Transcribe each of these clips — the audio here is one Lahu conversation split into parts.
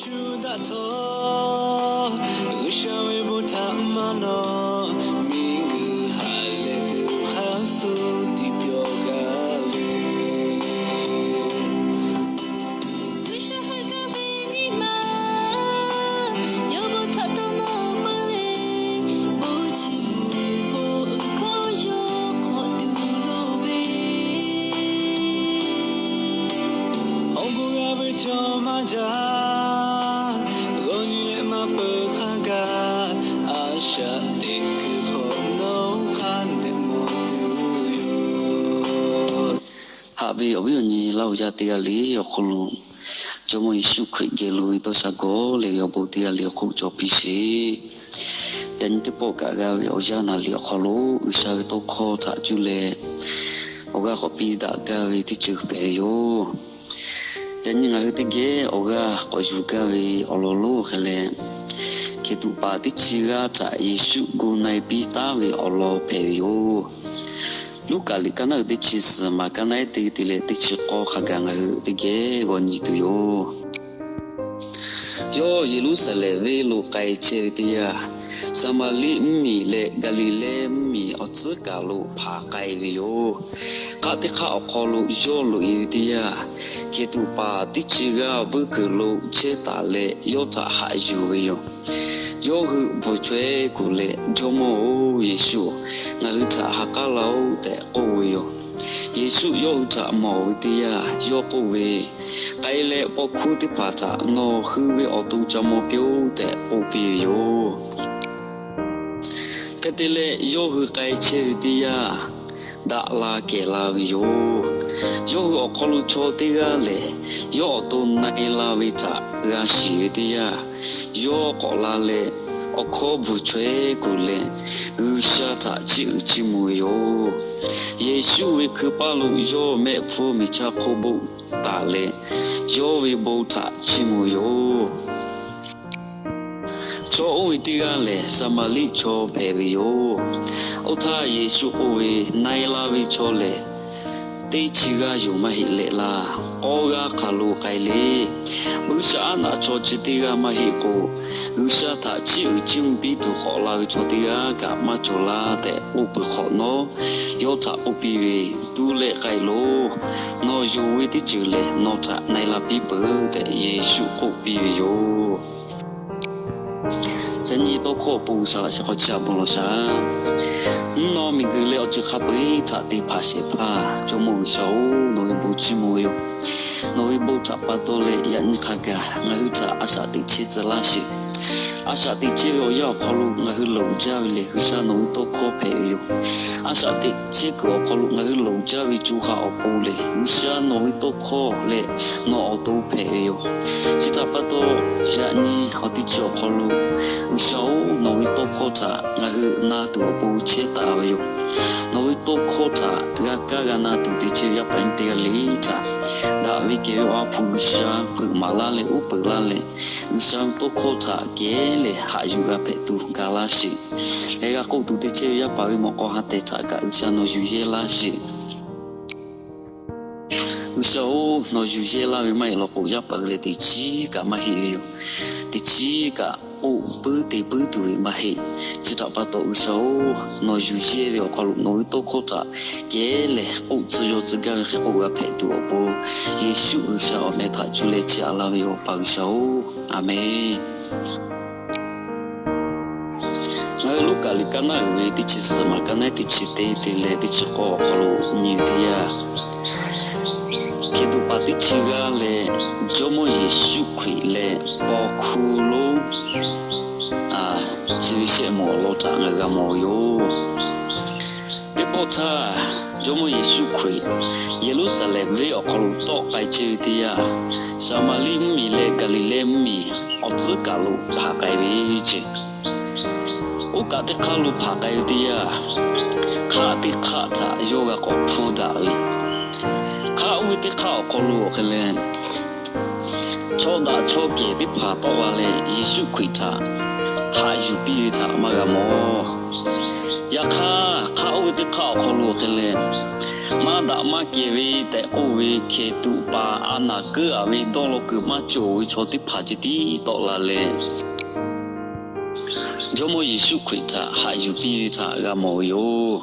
Yuˇdaꞈ htawˇ, G'uiˬsha ve bon htaꞈ maˇ nawˬ, miˬguiˬ haꞈ leh tuˬ hk'aˇ suh tiˇ pyawˬ gaˇ ve. G'uiˬsha hk'e gaˇ ve nyi ma, yawˇ bon htaꞈ dawˇ nawˬ peuˬ le, bon chi bon uiˍ hkawˇ yawˇ hk'awꞈ tuˬ loˍ ve. Awˬ bon g'a ve chaw maˇ jaˇ, g'aw nyi leh maˇ peuˬ hk'a gaˬ, a shaꞈ teꞈ kuiˬ hk'awꞈ nawˉ hk'a dehꞈ mawˬ tuˬ yoˬ. Haꞈ ve awˬ viˉ awˬ nyi Laˇ huˍ yaˇ teˇ g'aˇ le awˬ hk'aw lo, Jawˇmawˇ Yeˍsuˆ Hkriꞈ geh lo ve dawˇ sha gawˬ leh ve awˬ bon teˇ g'aˇ le awˬ hk'oˆ cawˬ piˇ sheˍ. Yaꞈ nyi teˇ pawˆ kaꞈ g'a ve awˬ yanˇ naˍ riˍ awˬ hk'aw lo G'uiˬsha ve tawˇ hkawˇ htaꞈ cuˇ leh awˬ g'aˇ k'awꞈ piˇ daꞈ gaˇ ve teˇ ceuˬ hpehꞈ ve yoˬ. Yaꞈ nyi ngaˬ hui teˇ geh awˬ g'aˇ k'awꞈ yuˬ gaˇ ve awˬ lawn lonˉ hk'e leh, Hkeˍtuꞈ paˍ teˇ chi g'aˇ htaꞈ Yeˍsuˆ gu na-e piˇ taˉ ve awˬ lawn hpehꞈ ve yoˬ. Luˉkaꞈ liꞈ kaˇ naˉ uiˍ teˇ chi suhˍ maˍ kaˇ naˉ ehˉ teˇ te leh teˇ chi k'awˇ hk'a gaˬ ngaˬ hui teˇ geh g'aw nyi tuˬ yoˬ. Yawˇ Yeˍruˆsaˍlehnˍ venˇ lo k'ai chehˇ ve teˇ yanˇ, Saˍmaˍriˆ mvuhˇ miˬ leh Gaˍliˍlehˇ mvuhˇ miˬ awˬ tcuhˉ kaˬ lo hpanˍ k'ai ve yoˬ. Hk'aˆ teˇ hk'aˆ awˬ hk'aw lo yawˇ loꞈ e ve teˇ yanˇ, Hkeˍtuꞈ paˍ teˇ chi g'aˇ vuiˇ kuiˬ lo chehˇ taˍ leh yawˇ htaꞈ haꞈ yuˬ ve yoˬ. Yawˇ hui bvuhˬ chaweh kuˬ leh, Jawˇmawˇ-oˬ, Yeˍsuˆ, ngaˬ hui htaꞈ ha k'aˉ laˇ-oˆ tehꞈ k'oˆ ve yoˬ. Yeˍsuˆ yawˇ hui htaꞈ mawˬ ve teˇ yanˇ, yawˇ k'oˆ ve, K'ai leh paw hkuˇ teˇ hpaˍ htaꞈ nawˬ hui ve awˬ to ca maw piˇ-oˆ tehꞈ k'oˆ piˇ ve yoˬ. Hk'e te leh, yawˇ hui k'ai chehˇ ve teˇ yanˇ, daꞈ la kehˬ la ve yoˬ. Yawˇ hui awˬ hk'aw lo chaw teˇ g'aˇ lehˬ, yawˇ awˬ to na-e la ve htaꞈ g'a shiˍ ve teˇ yanˇ, yawˇ k'awꞈ la leh, awˬ hkawˇ bvuhˬ chaweh kuˬ leh, G'uiˬsha htaꞈ chiˇ uiˍ chiˇ mvuh ve yoˬ. Yeˍsuˆ ve hkui paˇ lo yawˇ mehˆ hpfuhˇ miˬ chaˇ hk'oˆ boˆ taˍ leh, yawˇ ve bon htaꞈ chiˇ mvuh ve yoˬ. Chaw oˇ ve teˇ g'aˇ lehˬ, Saˍmaˍriˆ chaw hpehꞈ ve yoˬ. Oˇ htaˇ Yeˍsuˆ k'oˆ ve, Na-e la ve chaw lehˬ, teˇ chi g'aˇ yoˬ maˇ heˆ leh laˇ. K'awˇ g'aˇ hk'aˬ lo k'ai le. Buiˇshaˆaˉnaˆ chaw chi teˇ g'aˇ maˇ heˆ k'o, G'uiˬsha htaꞈ chiˇ uiˍ chiˇ mvuh piˇ tuˬ k'awꞈ la ve chaw teˇ g'aˇ kaꞈ maˇ cawˬ laˇ tehꞈ k'oˆ peuˬ hk'awꞈ nawˉ, yawˇ htaꞈ k'oˆ piˇ ve, Tuˉ leh k'ai loˬ. Nawˬ yonˍ ve teˇ ceuˬ lehˬ, nawˬ htaꞈ na-e la piˇ peuˬ tehꞈ Yeˍsuˆ k'oˆ piˇ ve yoˬ. Yaꞈ nyi tawˇ hkawˇ awˬ pon G'uiˬsha laꞈ sheh hk'aw chiˇ aꞈ bon lawˬ shaˍ. Mvuhˇ naw miˬguiˬ leh awˬ ceuˬ hk'a peu-eˬ htaꞈ te hpanˍ shehˍ hpaˇ Jawˇmawˇ G'uiˬsha-oˬ, nawˬ ve bon chiˇ mvuh ve yoˬ. Nawˬ ve bon htaꞈ pa taw leh yaꞈ nyi hk'a gaˬ ngaˬ hui htaꞈ a shaꞈ teꞈ chehˇ tcuh laˇ sheˍ. A shaꞈ teꞈ chehˇ ve awˬ yanˇ awˬ hk'aw lo ngaˬ hui loˍ jaˇ ve lehˬ, G'uiˬsha nawˬ ve tawˇ hkawˇ hpehꞈ ve yoˬ. A shaꞈ teꞈ chehˇ kuiˬ awˬ hk'aw lo ngaˬ hui loˍ jaˇ ve co ha awˬ pon lehˬ, G'uiˬsha nawˬ ve tawˇ hkawˇ leh nawˬ awˬ to hpehꞈ ve yoˬ. Chi htaꞈ pa taw, yaꞈ nyi awˬ teˇ chi awˬ hk'aw lo, G'uiˬsha-oˬ, nawˬ ve tawˇ hkawˇ htaꞈ ngaˬ hui na tuˬ awˬ pon chehˇ taˍ ve yoˬ. Nawˬ ve tawˇ hkawˇ htaꞈ g'a kaˇ g'a na tuˬ teˇ ceuˬ yaˇ paˍ nyi teˇ g'aˇ le htaꞈ daꞈ ve kehˬ ve Awˬ ha hpu G'uiˬsha hpeuꞈ maˍ laˇ leh uˉ peunˍ laˇ leh, G'uiˬsha ve tawˇ hkawˇ htaꞈ kehˉ leh haꞈ yuˬ g'a hpehꞈ tuˬ ga laˇ sheˍ. Leh g'a k'oˆ tuˬ teˇ ceuˬ yaˇ paˍ ve mawꞈ k'aw ha tehˬ htaꞈ kaꞈ G'uiˬsha nawˬ yuˬ yehˇ laˇ sheˍ. G'uiˬsha-oˬ, nawˬ yuˬ yehˇ laˇ ve maˇ heˆ law k'o, yaˇ paˍ leh teꞈ chiˉ kaꞈ maˇ heˆ ve yoˬ. Teꞈ chiˉ kaꞈ k'oˆ puiˉ te puiˉ tuˬ ve maˇ heˆ. Chi htaꞈ pa taw, G'uiˬsha-oˬ, nawˬ yuˬ yehˇ ve awˬ hk'aw lo nawˬ ve tawˇ hkawˇ htaꞈ kehˉ leh k'oˆ tcuh yaw tcuh gaˇ ve hk'e k'oˆ g'a hpehꞈ tuˬ awˬ pon, Yeˍsuˆ G'uiˬsha awˬ meh htaꞈ cuˇ leh chiˇ aꞈ laˇ ve yoˬ, Awˬ pa G'uiˬsha-oˬ, Aˍmenˇ. Ngaˬ hui Luˉkaꞈ liꞈ kaˇ naˉ uiˍ ve teˇ chi suhˍ maˍ kaˇ naˉ teˇ chi teˇ te leh teˇ chi k'awˇ awˬ hk'aw lo nyi ve teˇ yanˇ, Hkeˍtuꞈ paˍ teˇ chi g'aˇ leh Jawˇmawˇ Yeˍsuˆ Hkriꞈ leh paw hkuˇ lonˉ chi ve shehˆ moˍ awˬ lawn htaꞈ ngaˬ hui g'a mawˬ ve yoˬ. Teˇ pawˆ htaˇ, Jawˇmawˇ Yeˍsuˆ Hkriꞈ Yeˍruˆsaˍlehnˍ venˇ awˬ hk'aw lo tawˆ k'ai chehˇ ve teˇ yanˇ, Saˍmaˍriˆ mvuhˇmiˬ leh Gaˍliˍlehˇ mvuhˇmiˬ awˬ tcuhˉ kaˬ lo hpanˍ k'ai ve ce. Oˇ kaꞈ teˇ hk'aˇ lo hpanˍ k'ai ve teˇ yanˇ, hk'aˆ teˇ hk'aˆ htaꞈ yawˇ g'a k'awꞈ hpuˇ daꞈ ve. Hk'aˆ oˇ ve teˇ hk'aˆ awˬ hk'aw lo awˬ hk'e leh, chaw daꞈ chaw kehˬ teˇ hpaˍ tawˆ la leh Yeˍsuˆ Hkriꞈ htaꞈ haꞈ yuˬ piˇ ve htaꞈ maˇ g'a mawˬ. Yaꞈ hk'aˇ, hk'aˆ oˇ ve teˇ hk'aˆ awˬ hk'aw lo awˬ hk'e leh, maˇ daꞈ maˇ kehˬ ve tehꞈ k'oˆ ve hkehˍ tuꞈ paˍ a naˍ keuˉ a ve dawˇ law kuiˬ maˇ cawˬ ve chaw teˇ hpaˍ ceh tiˉ tawˆ la leh, Jawˇmawˇ Yeˍsuˆ Hkriꞈ htaꞈ haꞈ yuˬ piˇ ve htaꞈ g'a mawˬ ve yoˬ.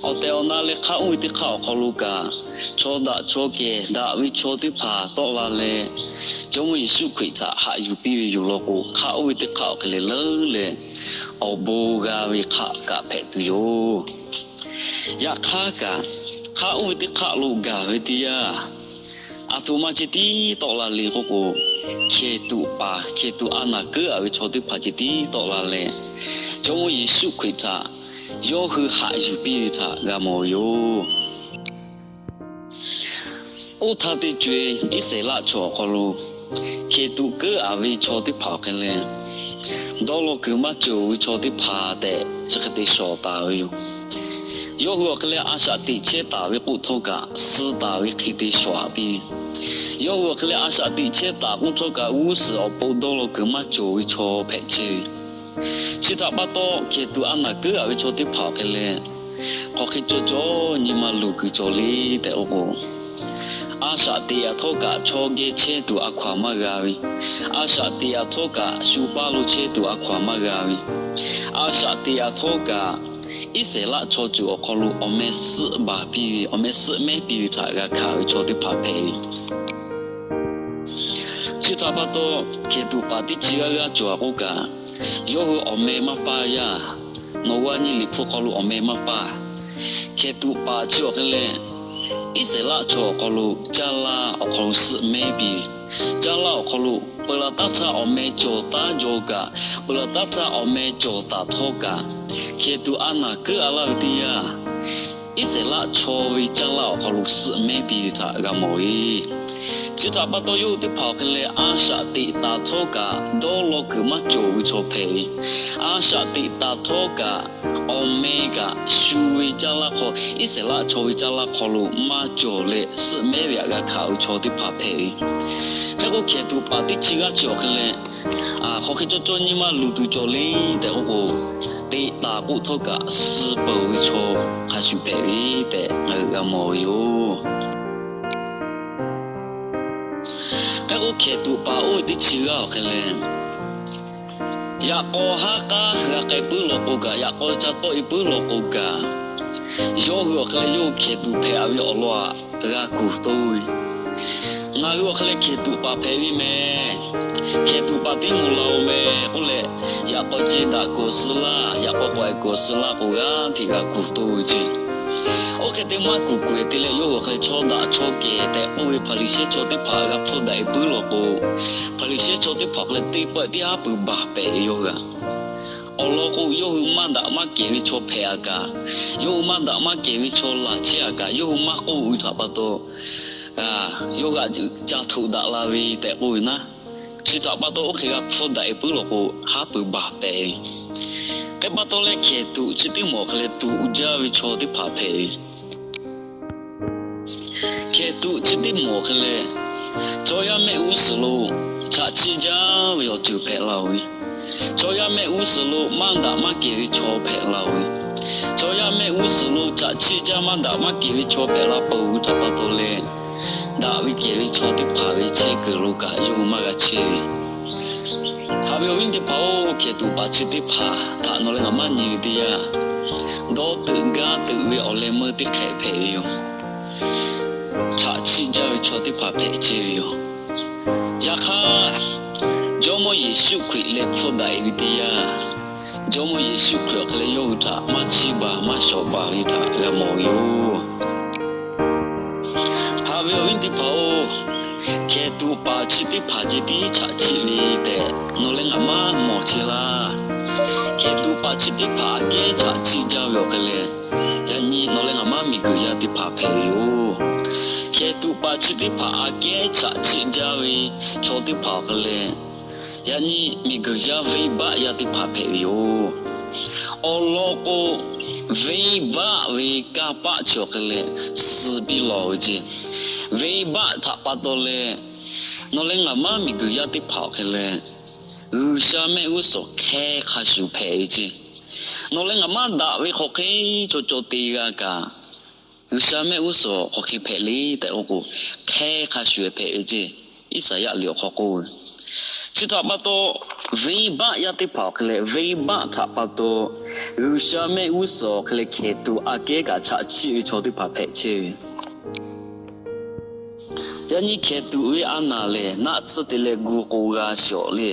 Awˬ tehˬ awˬ na leh hk'aˆ oˇ ve teˇ hk'aˆ awˬ hk'aw lo kaꞈ, chaw daꞈ chaw kehˬ daꞈ ve chaw teˇ hpaˍ tawˆ la leh, Jawˇmawˇ Yeˍsuˆ Hkriꞈ htaꞈ haꞈ yuˬ piˇ ve yoˬ law k'o, hk'aˆ oˇ ve teˇ hk'aˆ awˬ hk'e leh leuˉ leh awˬ bon g'a ve hk'aˆ kaꞈ hpehꞈ tuˬ yoˬ. Yaꞈ hk'aˇ kaꞈ, hk'aˆ oˇ ve teˇ hk'aˆ lo gaˬ ve teˇ yanˇ, aˬ htoꞈ ma ceh tiˉ tawˆ la le k'oˆ k'o, hkehˍ tuꞈ paˍ, hkehˍ tuꞈ a naˍ keuˉ a ve chaw teˇ hpaˍ ceh tiˉ tawˆ la leh, Jawˇmawˇ Yeˍsuˆ Hkriꞈ htaꞈ yawˇ hui haꞈ yuˬ piˇ ve htaꞈ g'a mawˬ ve yoˬ. Oˇ htaˇ teˇ co-e Iˉsaˍreˍlaˆ chaw awˬ hk'aw lo hkehˍ tuꞈ keuˉ a ve chaw teˇ hpaˍ awˬ hk'e leh, dawˇ law kuiˬ maˇ cawˬ ve chaw teˇ hpaˍ tehꞈ chi hk'e te shawˍ taˍ ve yoˬ. Yawˇ hui awˬ hk'e leh a shaꞈ teꞈ chehˇ taˍ ve k'oˆ htawˇ kaꞈ, suh taˍ ve hk'e te shawˍ a piˇ ve. Yawˇ hui awˬ hk'e leh a shaꞈ teꞈ chehˇ taˍ k'oˆ htawˇ kaꞈ, g'uˇ suhˍ awˬ pon dawˇ law kuiˬ maˇ cawˬ ve chaw hpehꞈ chehˇ ve. Chi htaꞈ pa taw, hkehˍ tuꞈ a naˍ keuˉ a ve chaw teˇ hpaˍ awˬ hk'e leh, hk'aˬ hk'e cawˇ cawˇ nyi ma luˬ kuiˬ cawˬ le tehꞈ k'oˆ k'o, a shaꞈ teꞈ a htawˇ kaꞈ chaw geh chehˇ tuˬ a hkaw-anˬ maˇ g'a ve, a shaꞈ teꞈ a htawˇ kaꞈ shu paˇ lo chehˇ tuˬ a hkaw-anˬ maˇ g'a ve, a shaꞈ teꞈ a htawˇ kaꞈ Iˉsaˍreˍlaˆ chaw ceuˬ awˬ hk'aw lo awˬ meh suhˆ baˬ piˇ ve, awˬ meh suhˆ mehˉ piˇ ve htaꞈ g'a hkanˍ ve chaw teˇ hpaˍ hpehꞈ ve. Chi htaꞈ pa taw, hkehˍ tuꞈ paˍ teˇ chi g'aˇ g'aˇ cawˬ a k'oˆ kaꞈ, yawˇ hui awˬ meh maˇ paˇ yaˇ. Nawˬ g'a nyi Liꞈ hpu hk'aw lo awˬ meh maˇ paˇ. Hkehˍ tuꞈ paˍ chi awˬ hk'e leh, Iˉsaˍreˍlaˆ chaw awˬ hk'aw lo caˇ laˇ awˬ hk'aw lo suhˆ mehˉ piˇ ve. Caˇ laˇ awˬ hk'aw lo peuˬ laˬ taˉ htaˇ awˬ meh cawˬ taˉ jaw kaꞈ, peuˬ laˬ taˉ htaˇ awˬ meh cawˬ taˍ htawˇ kaꞈ, hkehˍ tuꞈ a naˍ keuˉ a laˇ ve teˇ yanˇ, Iˉsaˍreˍlaˆ chaw ve caˇ laˇ awˬ hk'aw lo suhˆ mehˉ piˇ ve htaꞈ g'a mawˬ ve. Chi htaꞈ pa taw, yawˇ hui teˇ hpaˍ awˬ hk'e leh a shaꞈ teꞈ taˍ htawˇ kaꞈ dawˇ law kuiˬ maˇ cawˬ ve chaw hpehꞈ ve. A shaꞈ teꞈ taˍ htawˇ kaꞈ awˬ meh kaꞈ shu ve caˇ laˇ hk'aw, Iˉsaˍreˍlaˆ chaw ve caˇ laˇ hk'aw lo maˇ cawˬ leh suhˆ mehˉ ve htaꞈ g'a hkanˍ ve chaw teˇ hpaˍ hpehꞈ ve. Hk'e k'o, hkehˍ tuꞈ paˍ teˇ chi g'aˇ chi awˬ hk'e leh, hk'aˬ hk'e cawˇ cawˇ nyi ma luˬ tuˬ cawˬ le tehꞈ k'oˆ k'o, teꞈ taˍ k'oˆ htawˇ kaꞈ suh peuˬ ve chaw hk'a shuˍ hpehꞈ ve tehꞈ ngaˬ hui g'a mawˬ ve yoˬ. Hk'e k'o, hkehˍ tuꞈ paˍ oˇ ve teˇ chi g'aˇ awˬ hk'e leh, yaꞈ k'aw haˉ k'aˉ g'a k'ai puiˉ law k'o kaꞈ, yaꞈ k'aw ca tawˆ e puiˉ law k'o kaꞈ, yawˇ hui awˬ hk'e leh yawˇ hui hkehˍ tuꞈ hpehꞈ a ve awˬ lawn htaꞈ g'a kuˬ toˇ ve, ngaˬ hui awˬ hk'e leh hkehˍ tuꞈ paˍ hpehꞈ ve mehˍ. Hkehˍ tuꞈ paˍ teˇ moˍ la-o mehˍ k'oˆ leh, yaꞈ k'aw ceh daꞈ kuˬ awˬ suh laˇ, yaꞈ k'aw k'awꞈ e kuˬ awˬ suh laˇ k'o, g'aˇ hteꞈ g'a kuˬ toˇ ve ceˇ. Oˇ hk'e te maˇ kuˬ kuˬ e te leh, yawˇ hui awˬ hk'e leh chaw daꞈ chaw kehˬ tehꞈ k'oˆ ve Hpaˍriˍsehˇ chaw teˇ hpaˍ g'a hpfuhˇ daꞈ e puiˉ law k'o, Hpaˍriˍsehˇ chaw teˇ hpaˍ awˬ hk'e leh teˇ pawˆ teˇ haˉ peuˬ baˬ pehˍ ve yawˇ hui a. Awˬ lawn k'o, yawˇ hui maˇ daꞈ maˇ kehˬ ve chaw hpehꞈ a kaꞈ, yawˇ hui maˇ daꞈ maˇ kehˬ ve chaw laˬ chehˇ a kaꞈ, yawˇ hui maˇ k'oˆ ve htaꞈ pa taw, yawˇ hui a ca htoꞈ daꞈ la ve tehꞈ k'oˆ ve naˉ. Chi htaꞈ pa taw, oˇ hk'e g'a hpfuhˇ daꞈ e puiˉ law k'o, haˉ peuˬ baˬ pehˍ ve. Hk'e pa taw leh, hkehˍ tuꞈ chi teˇ moˍ awˬ hk'e leh tuꞈ jaˇ ve chaw teˇ hpaˍ hpehꞈ ve. Hkehˍ tuꞈ chi teˇ moˍ awˬ hk'e leh, chaw yaˇ mehˆ g'uˇ suhˍ lo chaꞈ chiˆ jaˇ ve awˬ ceuˬ hpehꞈ la-oˬ ve, chaw yaˇ mehˆ g'uˇ suhˍ lo maˇ daꞈ maˇ kehˬ ve chaw hpehꞈ la-oˬ ve, chaw yaˇ mehˆ g'uˇ suhˍ lo chaꞈ chiˆ jaˇ maˇ daꞈ maˇ kehˬ ve chaw hpehꞈ la peuˬ ve htaꞈ pa taw leh, daꞈ ve kehˬ ve chaw teˇ hpaˍ ve chehˇ kuiˬ lo kaꞈ yawˇ hui maˇ g'a chehˇ ve. Haꞈ ve awˬ viˉ teˇ hpaˍ-oˬ, hkehˍ tuꞈ paˍ chi teˇ hpaˍ htaꞈ nawˬ leh ngaˬ maˇ nyi ve teˇ yanˇ, dawˇ teuꞈ gaˇ teuꞈ ve awˬ leh meuˇ teˇ hk'ehꞈ hpehꞈ ve yoˬ. Chaꞈ chiˆ jaˇ ve chaw teˇ hpaˍ hpehꞈ chehˇ ve yoˬ. Yaꞈ hk'aˇ, Jawˇmawˇ Yeˍsuˆ Hkriꞈ leh hpfuhˇ daꞈ e ve teˇ yanˇ, Jawˇmawˇ Yeˍsuˆ Hkriꞈ awˬ hk'e leh yawˇ hui htaꞈ maˇ chiˇ baˬ maˇ shawˍ baˬ ve htaꞈ g'a mawˬ ve yoˬ. Haꞈ ve awˬ viˉ teˇ hpaˍ-oˬ, hkehˍ tuꞈ paˍ chi teˇ hpaˍ ceh tiˉ chaꞈ chiˆ ve tehꞈ nawˬ leh ngaˬ maˇ mawˬ chehˇ laˇ. Hkehˍ tuꞈ paˍ chi teˇ hpaˍ aꞈ kehˉ chaꞈ chiˆ jaˇ ve awˬ hk'e leh, yaꞈ nyi nawˬ leh ngaˬ maˇ miˬguiˬ yaˇ teˇ hpaˍ hpehꞈ ve yoˬ. Hkehˍ tuꞈ paˍ chi teˇ hpaˍ aꞈ kehˉ chaꞈ chiˆ jaˇ ve chaw teˇ hpaˍ awˬ hk'e leh, yaꞈ nyi miˬguiˬ yaˇ venˇbaˆ yaˇ teˇ hpaˍ hpehꞈ ve yoˬ. Awˬ lawn k'o, venˇbaˆ ve kanˇ paˆ chi awˬ hk'e leh suh piˇ lawˬ ve ceˇ. Venˇbaˆ htaꞈ pa taw leh, nawˬ leh ngaˬ maˇ miˬguiˬ yaˇ teˇ hpaˍ awˬ hk'e leh, G'uiˬsha mehˆ g'uˇ suhˍ hk'e hk'a shuˍ hpehꞈ ve ceˇ. Nawˬ leh ngaˬ maˇ daꞈ ve hk'aw hk'e cawˬ cawˬ te g'a kaꞈ, G'uiˬsha mehˆ g'uˇ suhˍ hk'aˬ hk'e hpehꞈ le tehꞈ k'oˆ k'o, hk'e hk'a shuˍ hpehꞈ ve ceˇ. Iˉsaˍyaˆ liꞈ awˬ hk'aw k'oˆ ve, chi htaꞈ pa taw, venˇbaˆ yaˇ teˇ hpaˍ awˬ hk'e leh venˇbaˆ htaꞈ pa taw, G'uiˬsha mehˆ g'uˇ suhˍ awˬ hk'e leh hkehˍ tuꞈ aꞈ kehˉ kaꞈ chaꞈ chiˆ ve chaw teˇ hpaˍ hpehꞈ chehˇ ve. Yaꞈ nyi hkehˍ tuꞈ ve a naˍ lehˬ, naˆ tsuhˇ te leh gu k'o g'a shawˍ le.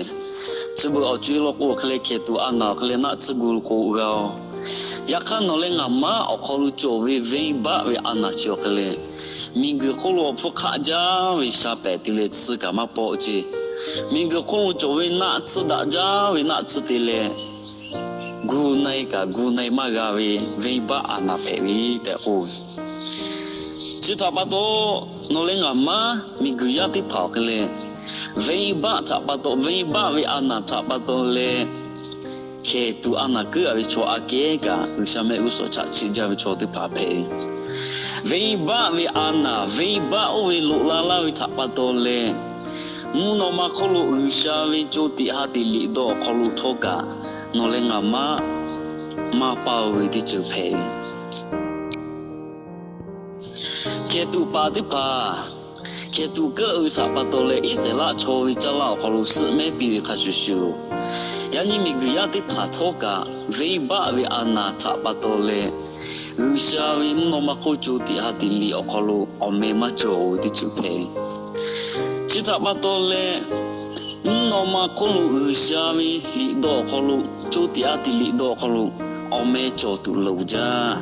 Chi beuꞈ awˬ co-e law k'o, hk'e leh hkehˍ tuꞈ a naˍ awˬ hk'e leh naˆ tsuhˇ gu k'o g'a-oˬ. Yaꞈ hk'aˇ, nawˬ leh ngaˬ maˇ awˬ hk'aw lo cawˬ ve venˇbaˆ ve a naˍ chi awˬ hk'e leh, miˬguiˬ hk'oˆ lo awˬ hpfuhˇ hk'aˆ jaˇ ve sha pehˍ te leh tsuhˇ kaꞈ maˇ pawˆ ceˇ. Miˬguiˬ hk'oˆ lo cawˬ ve naˆ tsuhˇ daꞈ jaˇ ve naˆ tsuhˇ te leh, gu na-e kaꞈ gu na-e maˇ g'a ve venˇbaˆ a naˍ hpehꞈ ve tehꞈ k'oˆ ve. Chi htaꞈ pa taw, nawˬ leh ngaˬ maˇ miˬguiˬ yaˇ teˇ hpaˍ awˬ hk'e leh, venˇbaˆ htaꞈ pa taw, venˇbaˆ ve a naˍ htaꞈ pa taw leh, hkehˍ tuꞈ a naˍ keuˉ a ve chaw aꞈ kehˉ kaꞈ G'uiˬsha mehˆ g'uˇ suhˍ chaꞈ chiˆ jaˇ ve chaw teˇ hpaˍ hpehꞈ ve. Venˇbaˆ ve a naˍ, venˇbaˆ oˇ ve loꞈ la laˇ ve htaꞈ pa taw leh, mvuhˇ naw ma hk'oˆ lo G'uiˬsha ve co tiꞈ ha tiꞈ liꞈ dawˇ awˬ hk'aw lo htawˇ kaꞈ, nawˬ leh ngaˬ maˇ maˇ paˇ-oˬ ve teˇ ceuˬ hpehꞈ ve. Hkehˍ tuꞈ paˍ teˇ hpaˍ hkehˍ tuꞈ keuˉ ve htaꞈ pa taw leh, Iˉsaˍreˍlaˆ chaw ve caˇ laˇ awˬ hk'aw lo suhˆ mehˉ piˇ ve hk'a shuˍ shuˍ, yaꞈ nyi miˬguiˬ yaˇ teˇ hpaˍ htawˇ kaꞈ venˇbaˆ ve a naˍ htaꞈ pa taw leh, G'uiˬsha ve mvuhˇ naw ma hk'oˆ co tiꞈ ha tiꞈ liꞈ awˬ hk'aw lo awˬ meh maˇ cawˬ ve teˇ ceuˬ hpehꞈ ve. Chi htaꞈ pa taw leh, mvuhˇ naw ma hk'oˆ lo G'uiˬsha ve liꞈ dawˇ awˬ hk'aw lo, co tiꞈ ha tiꞈ liꞈ dawˇ awˬ hk'aw lo awˬ meh cawˬ tuˬ loˍ jaˇ.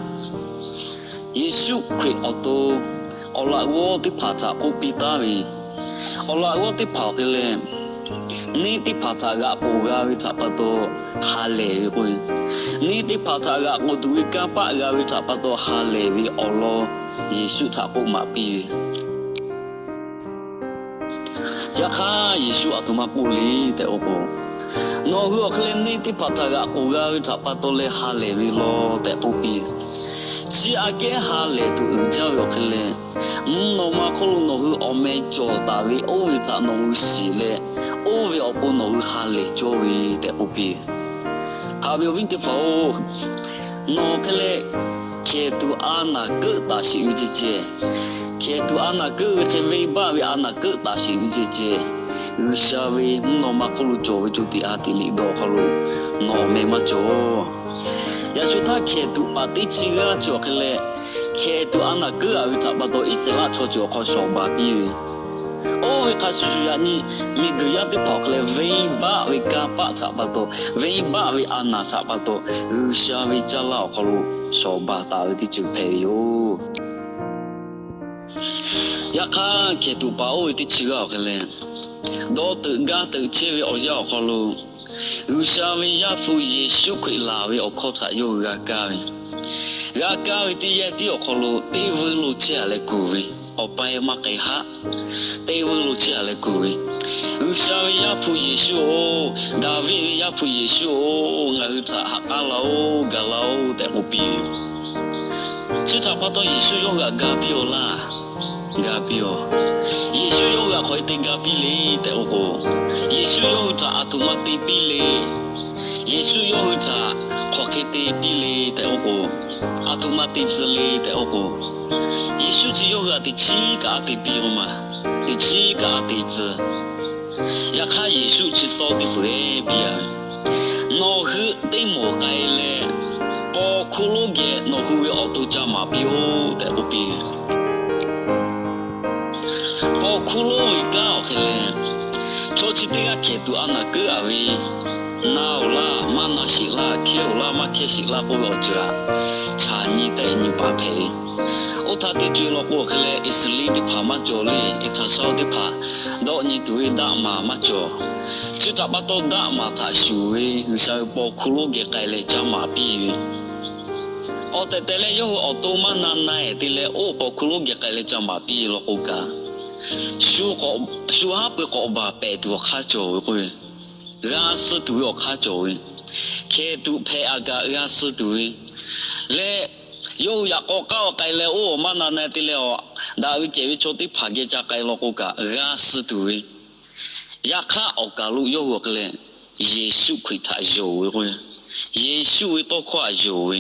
Yeˍsuˆ Hkriꞈ awˬ to awˬ laꞈ g'awˇ teˇ hpaˍ htaꞈ k'oˆ piˇ taˉ ve, awˬ laꞈ g'awˇ teˇ hpaˍ awˬ hk'e leh, neˇ teˇ hpaˍ htaꞈ g'aꞈ k'oˍ g'a ve htaꞈ pa taw ha lehˬ ve k'o, neˇ teˇ hpaˍ htaꞈ g'aꞈ k'oˍ tuˬ ve kanˇ paˆ g'a ve htaꞈ pa taw ha lehˬ ve awˬ lawn Yeˍsuˆ htaꞈ k'oˆ maˍ piˇ ve. Yaꞈ hk'aˇ, Yeˍsuˆ aˬ htoꞈ ma k'oˆ le tehꞈ k'oˆ k'o, nawˬ hui awˬ hk'e leh neˇ teˇ hpaˍ htaꞈ g'aꞈ k'oˍ g'a ve htaꞈ pa taw leh ha lehˬ ve law tehꞈ k'oˆ piˇ. Chi aꞈ kehˉ ha lehˬ tuˬ uiˍ jaˇ ve awˬ hk'e leh, mvuhˇ naw ma hk'oˆ lo nawˬ hui awˬ meh cawˬ taˍ ve oˇ ve htaꞈ nawˬ hui shiˍ leh, oˇ ve awˬ pon nawˬ hui ha lehˬ cawˇ ve tehꞈ k'oˆ piˇ. Haꞈ ve awˬ viˉ teˇ hpaˍ-oˬ, nawˬ hk'e leh hkehˍ tuꞈ a naˍ keuˆ taˍ sheˍ ve ceh ceh, hkehˍ tuꞈ a naˍ keuˆ ve hk'e venˇbaˆ ve a naˍ keuˆ taˍ sheˍ ve ceh ceh, G'uiˬsha ve mvuhˇ naw ma hk'oˆ lo cawˬ ve co tiꞈ ha tiꞈ liꞈ dawˇ awˬ hk'aw lo nawˬ awˬ meh maˇ cawˬ. Yaꞈ shu htaˇ hkehˍ tuꞈ paˍ teˇ chi g'aˇ chi awˬ hk'e leh, hkehˍ tuꞈ a naˍ keuˆ a ve htaꞈ pa taw Iˉsaˍreˍlaˆ chaw ceuˬ awˬ hk'aw shawˍ baˬ piˇ ve. Oˇ ve hk'a shuˍ shuˍ yaꞈ nyi miˬguiˬ yaˇ teˇ hpaˍ awˬ hk'e leh venˇbaˆ ve kanˇ paˆ htaꞈ pa taw, venˇbaˆ ve a naˍ htaꞈ pa taw, G'uiˬsha ve caˇ laˇ awˬ hk'aw lo shawˍ baˬ taˍ ve teˇ ceuˬ hpehꞈ ve yoˬ. Yaꞈ hk'aˇ, hkehˍ tuꞈ paˍ oˇ ve teˇ chi g'aˇ awˬ hk'e leh, dawˇ teuꞈ gaˇ teuꞈ chehˇ ve awˬ yanˇ awˬ hk'aw lo, G'uiˬsha ve Yaˇ hpu Yeˍsuˆ Hkriꞈ laˬ ve awˬ hkawˇ htaꞈ yawˇ hui g'a kaˇ ve, g'a kaˇ ve teˇ yanˇ tiˉ awˬ hk'aw lo teˇ veuˇ lo chehˇ a leh kuˬ ve, awˬ pa-e maˇ k'ai haˆ. Teˇ veuˇ lo chehˇ a leh kuˬ ve, G'uiˬsha ve Yaˇ hpu Yeˍsuˆ-oˬ, Daˍviˆ ve Yaˇ hpu Yeˍsuˆ-oˬ, ngaˬ hui htaꞈ ha k'aˉ laˇ-oˬ, ga laˇ-oˬ tehꞈ k'oˆ piˇ ve. Chi htaꞈ pa taw Yeˍsuˆ yawˇ hui htaꞈ ga piˇ-oˬ laˇ. Ga piˇ-oˬ. Yeˍsuˆ yawˇ hui htaꞈ hk'aˬ hk'e te ga piˇ le tehꞈ k'oˆ k'o, Yeˍsuˆ yawˇ hui htaꞈ aˬ htoꞈ ma te piˇ le. Yeˍsuˆ yawˇ hui htaꞈ hk'aˬ hk'e te piˇ le tehꞈ k'oˆ k'o, aˬ htoꞈ ma te tcuh le tehꞈ k'oˆ k'o, Yeˍsuˆ chi yawˇ hui htaꞈ teꞈ chiˉ kaꞈ a te piˇ-oˬ ma. Teꞈ chiˉ kaꞈ a te tcuh. Yaꞈ hk'aˇ, Yeˍsuˆ chi tawˇ teˇ pfuhˍ-e piˇ-a ve, nawˬ hui teˇ mawˬ k'ai leh, paw hkuˇ lonˉ geh nawˬ hui ve awˬ to ca maˍ piˇ-oˆ tehꞈ k'oˆ piˇ ve. Paw hkuˇ lonˉ ve kanˉ awˬ hk'e leh, chaw chi teˇ g'aˇ hkehˍ tuˬ a naˍ keuˉ-a ve, na-oˬ laˇ, maˇ na sheˍ laˇ, hkehˇ-oˬ laˇ, maˇ hkehˇ sheˍ laˇ k'oˆ ve awˬ ceuˬ htaꞈ chaꞈ nyi tehꞈ nyi paˍ hpehꞈ ve. Oˇ htaˇ teˇ co-e law k'o, hk'e leh Iˉsaˍreˍlaˆ teˇ hpaˍ maˇ cawˬ le, Iˉsaˍreˍlaˆ teˇ hpaˍ dawˆ nyi tuˬ ve daˆ maˍ maˇ cawˬ. Chi htaꞈ pa taw daˆ maˍ htaꞈ shuˍ ve G'uiˬsha ve paw hkuˇ lonˉ geh k'ai leh caˇ maˍ piˇ ve. Awˬ tehˬ tehˬ leh yawˇ hui awˬ to maˇ na na-e te leh oˇ paw hkuˇ lonˉ geh k'ai leh caˇ maˍ piˇ law k'o kaꞈ, shu haˉ pui k'awꞈ baˬ pehˍ tuˬ awˬ hk'aˇ cawˬ ve k'o, g'a suh tuˬ ve awˬ hk'aˇ cawˬ ve, hkehˍ tuꞈ hpehꞈ-a kaꞈ g'a suh tuˬ ve leh, yawˇ hui yaꞈ k'aw k'aˉ-a k'ai leh oˇ awˬ maˇ na na te leh, daꞈ ve kehˬ ve chaw teˇ hpaˍ geh ca k'ai law k'o kaꞈ g'a suh tuˬ ve, yaꞈ hk'aˇ awˬ kaˬ lo yawˇ hui awˬ hk'e leh Yeˍsuˆ Hkriꞈ htaꞈ yonˍ ve k'o, Yeˍsuˆ ve tawˇ hkawˇ htaꞈ yonˍ ve.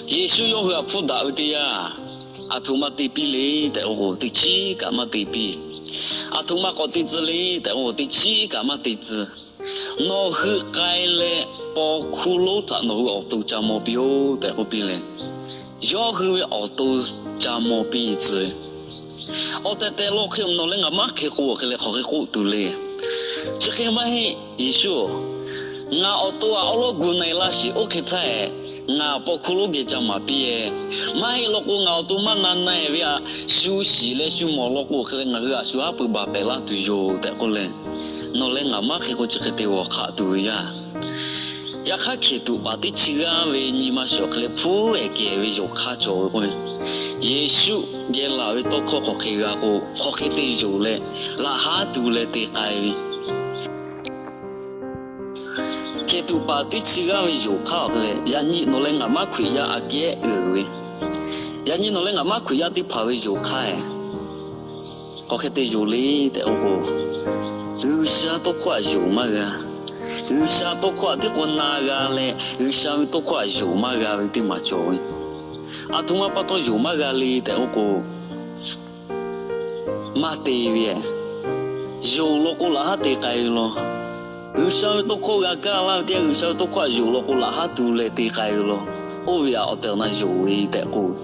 Yeˍsuˆ yawˇ hui htaꞈ hpfuhˇ daꞈ ve teˇ yanˇ, aˬ htoꞈ ma te piˇ le tehꞈ k'oˆ k'o, teˇ chiˉ kaꞈ maˇ te piˇ. Aˬ htoꞈ ma k'awꞈ te tcuh le tehꞈ k'oˆ k'o, teˇ chiˉ kaꞈ maˇ te tcuh. Nawˬ hui k'ai leh, paw hkuˇ lonˉ htaꞈ nawˬ hui awˬ to ca maw piˇ-oˆ tehꞈ k'oˆ piˇ leh, yawˇ hui ve awˬ to ca maw piˇ tcuh ve. Awˬ tehˬ tehˬ lo hk'e nawˬ leh ngaˬ maˇ hk'e k'o hk'e leh hk'aˬ hk'e k'oˆ tuˬ le. Chi hk'e maˇ heˆ, Yeˍsuˆ-oˬ, ngaˬ awˬ to htaꞈ awˉ lawˉ gu na-e laˇ sheˍ. Oˇ hk'e htaˇ, ngaˬ paw hkuˇ lonˉ geh ca maˍ piˇ-e. Maˇ heˆ law k'o, ngaˬ awˬ to maˇ na na-e ve htaꞈ shu shiˍ leh shu mawˬ law k'o hk'e leh, ngaˬ hui htaꞈ shu haˉ pui baˬ pehˍ laˇ tuˬ yoˬ tehꞈ k'oˆ leh, nawˬ leh ngaˬ maˇ hk'e k'o chi hk'e te g'awˬ hk'aˆ tuˬ ve yaˇ. Yaꞈ hk'aˇ, hkeˍ tuꞈ paˍ teˇ chi g'aˇ ve nyi ma shiˍ awˬ hk'e leh hpuˉ ehˍ kehˬ ve yonˍ hk'aˇ cawˬ ve k'o, Yeˍsuˆ geh laˬ ve tawˇ hkawˇ hk'aˬ hk'e g'a k'o, hk'aˬ hk'e te yonˍ leh, laꞈ haˉ tu leh te k'ai ve. Hkeˍ tuꞈ paˍ teˇ chi g'aˇ ve yonˍ hk'aˇ awˬ hk'e leh, yaꞈ nyi nawˬ leh ngaˬ maˇ Hkriꞈ yaˇ aꞈ kehˉ uiˍ ve, yaꞈ nyi nawˬ leh ngaˬ maˇ Hkriꞈ yaˇ teˇ hpaˍ ve yonˍ hk'aˇ hk'aˬ hk'e te yonˍ le tehꞈ k'oˆ k'o, G'uiˬsha tawˇ hkawˇ htaꞈ yonˍ maˇ g'a. G'uiˬsha tawˇ hkawˇ htaꞈ tiˉ k'o na g'a leh, G'uiˬsha ve tawˇ hkawˇ htaꞈ yonˍ maˇ g'a ve teˇ maˬ cawˬ ve. Aˬ htoꞈ ma pa taw yonˍ maˇ g'a le tehꞈ k'oˆ k'o, maˇ te ve, yonˍ law k'o laꞈ haˉ te k'ai ve law. G'uiˬsha ve tawˇ hkawˇ g'a kaˇ laˇ ve teˇ yanˇ, G'uiˬsha ve tawˇ hkawˇ htaꞈ yonˍ law k'o laꞈ haˉ tu leh te k'ai ve law. Oˇ ve htaꞈ awˬ tehˬ awˬ na yonˍ ve tehꞈ k'oˆ ve.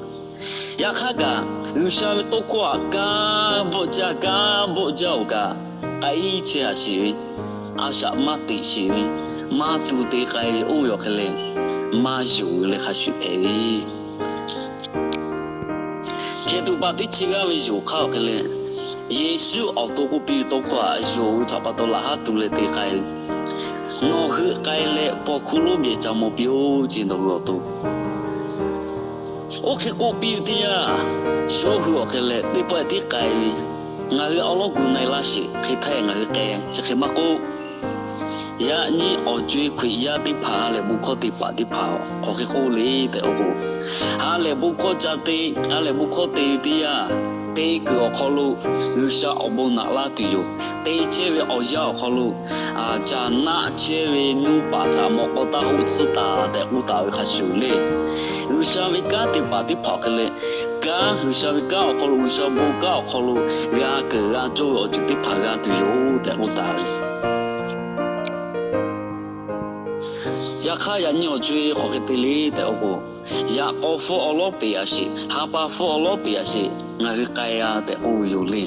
Yaꞈ hk'aˇ kaꞈ, G'uiˬsha ve tawˇ hkawˇ htaꞈ kanˉ bvuhˆ jaˇ kanˉ bvuhˆ jaˇ-oˬ kaꞈ, k'ai chehˇ a sheˍ ve, a shaꞈ maˇ teꞈ sheˍ ve, maˇ tu te k'ai ve oˇ ve awˬ hk'e leh, maˇ yonˍ ve leh hk'a shuˍ hpehꞈ ve. Hkeˍ tuꞈ paˍ teˇ chi g'aˇ ve yonˍ hk'aˇ awˬ hk'e leh, Yeˍsuˆ awˬ to k'oˆ piˇ ve tawˇ hkawˇ htaꞈ yonˍ ve htaꞈ pa taw laꞈ haˉ tu leh te k'ai ve, Nawˬ hui k'ai leh paw hkuˇ lonˉ geh ca maw piˇ-oˆ ce, nawˬ hui awˬ to. Oˇ hk'e k'oˆ piˇ ve teˇ yanˇ, yawˇ hui awˬ hk'e leh teˇ pawˆ tiˉ k'ai ve, Ngaˬ hui awˉ lawˉ gu na-e laˇ sheˍ. Hk'e htaˇ ngaˬ hui k'ai, chi hk'e maˇ k'oˆ. Yaꞈ nyi awˬ co-e Hkriꞈ yaˇ teˇ hpaˍ ha lehˬ bon hkawˇ te paˍ teˇ hpaˍ hk'aˬ hk'e k'oˆ le tehꞈ k'oˆ k'o, ha lehˬ bon hkawˇ ca te, ha lehˬ bon hkawˇ te ve teˇ yanˇ, te kuiˬ awˬ hk'aw lo G'uiˬsha awˬ bon naꞈ laˇ tuˬ yoˬ. Te chehˇ ve awˬ yanˇ awˬ hk'aw lo caˬ naˆ chehˇ ve nuˇ paˍ htaꞈ mawꞈ k'aw taˇ hoˆ tsuhˇ taˍ tehꞈ k'oˆ taˍ ve hk'a shuˍ le. G'uiˬsha ve kanˉ te paˍ teˇ hpaˍ awˬ hk'e leh, kanˉ G'uiˬsha ve kanˉ awˬ hk'aw lo, G'uiˬsha bon kanˉ awˬ hk'aw lo g'a keunˍ g'a cawˇ ve awˬ ceuˬ teˇ hpaˍ g'a tuˬ yoˬ tehꞈ k'oˆ taˍ ve. Yaꞈ hk'aˇ, yaꞈ nyi awˬ co-e hk'aˬ hk'e te le tehꞈ k'oˆ k'o, yaꞈ k'aw hpfuhˇ awˉ lawˉ peꞈ a sheˍ, ha pa hpfuhˇ awˉ lawˉ peꞈ a sheˍ, ngaˬ hui k'ai a tehꞈ k'oˆ ve yoˬ le.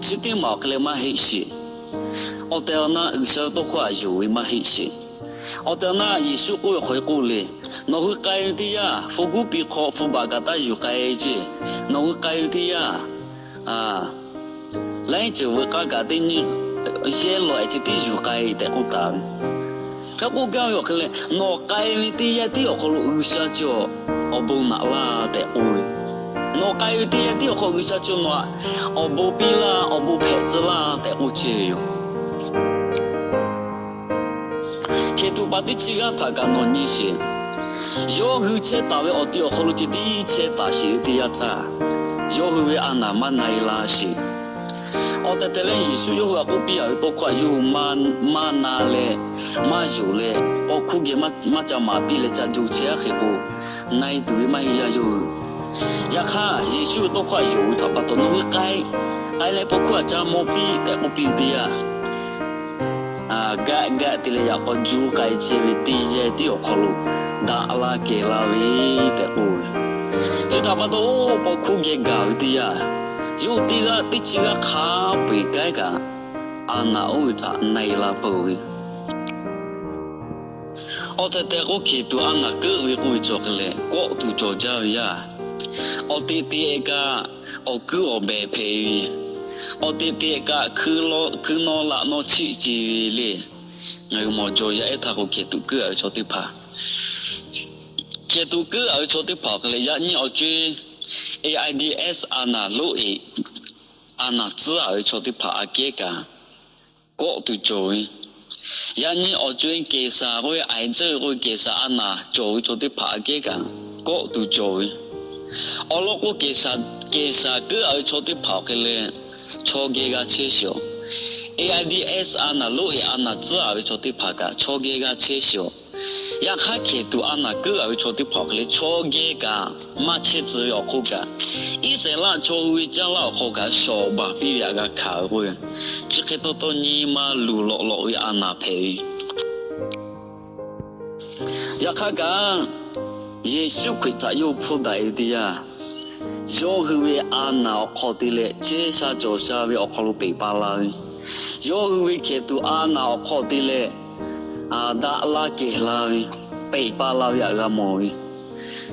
Chi teˇ maˬ awˬ hk'e leh maˇ heˆ sheˍ. Awˬ tehˬ awˬ na G'uiˬsha ve tawˇ hkawˇ htaꞈ yonˍ ve maˇ heˆ sheˍ. Awˬ tehˬ awˬ na Yeˍsuˆ k'oˆ ve hk'aˬ hk'e k'oˆ le. Nawˬ hui k'ai ve teˇ yanˇ, hpu guˉ pi hk'aw hpu baꞈ kaꞈ taˇ yuˬ k'ai ce. Nawˬ hui k'ai ve teˇ yanˇ, laiˉ ceuˬ veuꞈ k'aˇ kaꞈ teˇ nyiˇ yehˇ lawˬ ehˍ ce tiˉ yuˬ k'ai tehꞈ k'oˆ taˍ ve. Hk'e k'oˆ gaˇ ve awˬ hk'e leh, nawˬ k'ai ve teˇ yanˇ tiˉ awˬ hk'aw lo G'uiˬsha chi awˬ bon naꞈ laˇ tehꞈ k'oˆ ve. Nawˬ k'ai ve teˇ yanˇ tiˉ awˬ hk'aw G'uiˬsha chi nawˬ htaꞈ awˬ bon piˇ laˇ, awˬ bon hpehꞈ tcuh laˇ tehꞈ k'oˆ chehˇ ve yoˬ. Hkeˍ tuꞈ paˍ teˇ chi g'aˇ htaꞈ kaꞈ nawˬ nyi sheˍ. Yawˇ hui chehˇ taˍ ve awˬ ti awˬ hk'aw lo ceh tiˉ chehˇ taˍ sheˍ ve teˇ yanˇ htaˇ, yawˇ hui ve a naˍ maˇ na-e la sheˍ. Awˬ tehˬ tehˬ leh Yeˍsuˆ yawˇ hui htaꞈ k'oˆ piˇ a ve tawˇ hkawˇ htaꞈ yawˇ hui maˇ na leh, maˇ yonˍ leh, paw hkuˇ geh maˇ ca maˍ piˇ leh ca jo chehˇ a hk'e k'o, na-e tuˬ ve maˇ heˆ yaˇ yawˇ hui. Yaꞈ hk'aˇ, Yeˍsuˆ ve tawˇ hkawˇ htaꞈ yonˍ ve htaꞈ pa taw, nawˬ hui k'ai, k'ai leh paw hkuˇ htaꞈ ca maw piˇ tehꞈ k'oˆ piˇ ve teˇ yanˇ, gaˆ gaˆ te leh yaꞈ k'aw juˇ k'ai chehˇ ve teˇ yehˇ tiˉ awˬ hk'aw lo daꞈ la kehˬ la ve tehꞈ k'oˆ ve. Chi htaꞈ pa taw, paw hkuˇ geh gaˬ ve teˇ yanˇ, yawˇ hui teˇ g'aˇ teˇ chi g'aˇ hk'a peu-eˬ k'ai kaꞈ, a naˍ oˇ ve htaꞈ na-e la peuˬ ve. Awˬ tehˬ tehˬ k'o, hkeˍ tuꞈ a naˍ keuˆ ve k'oˆ ve cawˬ hk'e leh, kawˆ tuˬ cawˬ jaˇ ve yaˇ. Awˬ teꞈ teꞈ kaꞈ awˬ kuiˉ awˬ behˬ hpehꞈ ve, awˬ teꞈ teꞈ kaꞈ hkui naw laꞈ naw chiˆ ce ve le. Ngaˬ hui mawˬ jaw yaˇ ehˉ htaˇ k'o, hkeˍ tuꞈ keuˆ a ve chaw teˇ hpaˍ, hkeˍ tuꞈ keuˆ a ve chaw teˇ hpaˍ awˬ hk'e leh, yaꞈ nyi awˬ co-e AIDS a naˍ loˉ eꞈ a naˍ tcuhˉ a ve chaw teˇ hpaˍ aꞈ kehˉ kaꞈ kawˆ tuˬ cawˬ ve. Yaꞈ nyi awˬ co-e cancer k'oˆ ve, aiˬ tcuhˇ ve k'oˆ ve cancer a naˍ cawˬ ve chaw teˇ hpaˍ aꞈ kehˉ kaꞈ kawˆ tuˬ cawˬ ve. Awˬ lawn k'o, cancer keuˆ a ve chaw teˇ hpaˍ awˬ hk'e leh, chaw geh g'a chehˇ sheˍ awˬ. AIDS a naˬ lonˉ e a naˬ tcuhˉ a ve chaw teˇ hpaˍ kaꞈ chaw geh g'a chehˇ sheˍ. Yaꞈ hk'aˇ hkehˍ tuˬ a naˬ keuˆ a ve chaw teˇ hpaˍ awˬ hk'e leh chaw geh kaꞈ maˇ chehˇ tcuh ve awˬ hk'oˆ kaꞈ, Iˉsaˍreˍlaˆ chaw hui ve caˇ laˇ awˬ hk'aw kaꞈ shawˍ baˬ piˇ ve htaꞈ g'a hkanˍ ve k'o, chi hk'e taw taw nyi ma luˬ lawꞈ lawꞈ ve a naˬ hpehꞈ ve Yaꞈ hk'aˇ kaꞈ, Yeˍsuˆ Hkriꞈ htaꞈ yawˇ hpfuhˇ daꞈ e ve teˇ yanˇ, yawˇ hui ve a naˬ awˬ hk'aw te leh chehˇ sha cawˬ sha ve awˬ hk'aw lo peˬ pa la ve, yawˇ hui ve hkehˍ tuˬ a naˬ awˬ hk'aw te leh daꞈ la kehˬ la ve, peˬ pa la ve htaꞈ g'a mawˬ ve.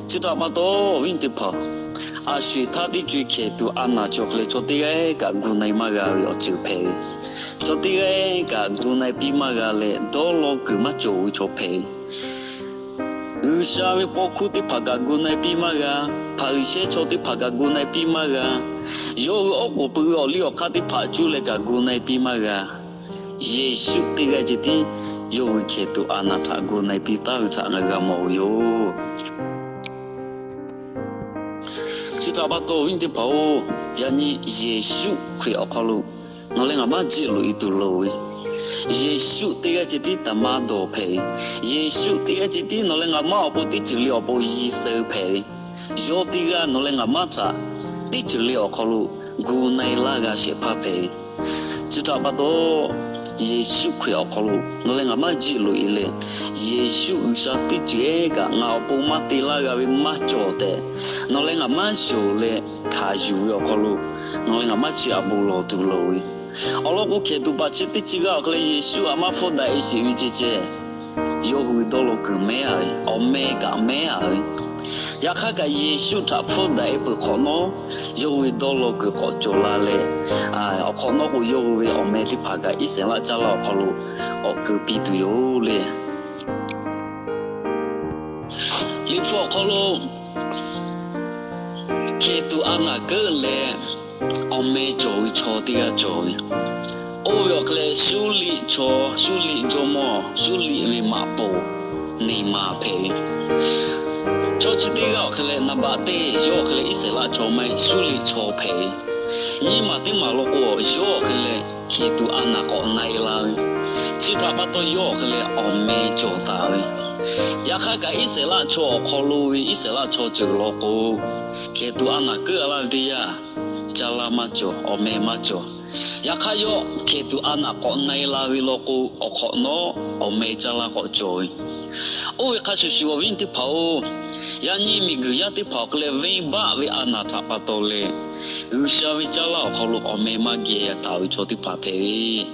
Chi htaꞈ pa taw, awˬ viˉ teˇ hpaˍ, a sho eˬ htaˇ teˇ co e hkehˍ tuˬ a naˬ cawˬ hk'e leh chaw teˇ g'aˇ kaꞈ gu na e maˇ g'a ve awˬ ceuˬ hpehꞈ ve, chaw teˇ g'aˇ kaꞈ gu na e piˇ maˇ g'a leh dawˇ law kuiˬ maˇ cawˬ ve chaw hpehꞈ ve G'uiˬsha ve paw hkuˇ teˇ hpaˍ kaꞈ gu na e piˇ maˇ g'a. Hpaˍriˍsehˇ chaw teˇ hpaˍ kaꞈ gu na e piˇ maˇ g'a. Yawˇ hui awˉ k'oˍ pui ve awˬ liˇ awˬ hk'aˇ teˇ hpaˍ cuˇ leh kaꞈ gu na e piˇ maˇ g'a. Yeˍsuˆ teˇ g'aˇ ceh tiˉ yawˇ hui hkehˍ tuˬ a naˬ htaꞈ gu na e piˇ taˍ ve htaꞈ ngaˬ hui g'a mawˬ ve yoˬ. Chi htaꞈ pa taw, awˬ viˉ teˇ hpaˍ-oˬ, yaꞈ nyi Yeˍsuˆ Hkriꞈ awˬ hk'aw lo nawˬ leh ngaˬ maˇ jiˆ loꞈ e tuˬ loˍ ve, Yeˍsuˆ teˇ g'aˇ ceh tiˉ taˍ maˇ dawˬ hpehꞈ ve, Yeˍsuˆ teˇ g'aˇ ceh tiˉ nawˬ leh ngaˬ maˇ awˬ pon teˇ ceuˬ le awˬ pon yi suh hpehꞈ ve, yawˇ teˇ g'aˇ nawˬ leh ngaˬ maˇ htaꞈ teˇ ceuˬ le awˬ hk'aw lo gu na e laˇ g'a shehˍ hpaˇ hpehꞈ ve. Chi htaꞈ pa taw, Yeˍsuˆ Hkriꞈ awˬ hk'aw lo nawˬ leh ngaˬ maˇ jiˆ loꞈ e leh, Yeˍsuˆ G'uiˬsha teˇ ceuˬ kaꞈ ngaˬ awˬ pon maˇ te laˇ g'a ve maˇ cawˬ tehꞈ, nawˬ leh ngaˬ maˇ yonˍ leh hkanˍ yuˬ ve awˬ hk'aw lo nawˬ leh ngaˬ maˇ chi a bon lawˬ tuˬ loˍ ve. Awˬ lawn k'o, hkehˍ tuˬ paˍ chi teˇ chi g'aˇ awˬ hk'e leh Yeˍsuˆ a maˇ hpfuhˇ daꞈ e sheˍ ve ceh ceh, yawˇ hui ve dawˇ law kuiˬ mehˉ a ve, awˬ meh kaꞈ mehˉ a ve. Yaꞈ hk'aˇ kaꞈ, Yeˍsuˆ htaꞈ hpfuhˇ daꞈ e peuˬ hk'awꞈ nawˉ, yawˇ hui ve dawˇ law kuiˬ k'awꞈ cawˬ la leh, awˬ hk'awꞈ nawˉ k'o, yawˇ hui ve awˬ meh teˇ hpaˍ kaꞈ Iˉsaˍreˍlaˆ caˇ laˇ awˬ hk'aw lo k'awꞈ keu piˇ tuˬ yoˬ le. Liꞈ hpu awˬ hk'aw lo hkehˍ tuˬ a naˬ keuˆ leh awˬ meh cawˬ ve chaw teˇ g'aˇ cawˬ ve. Oˇ ve awˬ hk'e leh Suˇriˆ chaw, Suˇriˆ jawˇmawˇ, Suˇriˆ ve maꞈ poˍ Neˍmaˍ hpehꞈ ve. Chaw chi teˇ g'aˇ awˬ hk'e leh naˍ baꞈ teˇ yawˇ awˬ hk'e leh Iˉsaˍreˍlaˆ chaw maˇ heˆ, Suˇriˆ chaw hpehꞈ ve. Nyiˇ maˬ teˇ maˬ law k'o, yawˇ awˬ hk'e leh hkehˍ tuˬ a naˬ k'awꞈ na e la ve. Chi htaꞈ pa taw, yawˇ awˬ hk'e leh awˬ meh cawˬ taˍ ve. Yaꞈ hk'aˇ kaꞈ, Iˉsaˍreˍlaˆ chaw awˬ hk'aw lo ve Iˉsaˍreˍlaˆ chaw ceuˬ law k'o, hkehˍ tuˬ a naˬ keuˆ a laˇ ve teˇ yanˇ, caˇ laˇ maˇ cawˬ, awˬ meh maˇ cawˬ. Yaꞈ hk'aˇ, yawˇ hkehˍ tuˬ a naˬ k'awꞈ na e la ve law k'o, awˬ hk'awꞈ nawˉ awˬ meh caˇ laˇ k'awꞈ cawˬ ve. Oˇ ve hk'a shuˍ shuˍ, awˬ viˉ teˇ hpaˍ-oˬ, yaꞈ nyi miˬguiˬ yaˇ teˇ hpaˍ awˬ hk'e leh venˇbaˆ ve a naˬ htaꞈ pa taw leh, G'uiˬsha ve caˇ laˇ awˬ hk'aw lo awˬ meh maˇ geh taˍ ve chaw teˇ hpaˍ hpehꞈ ve.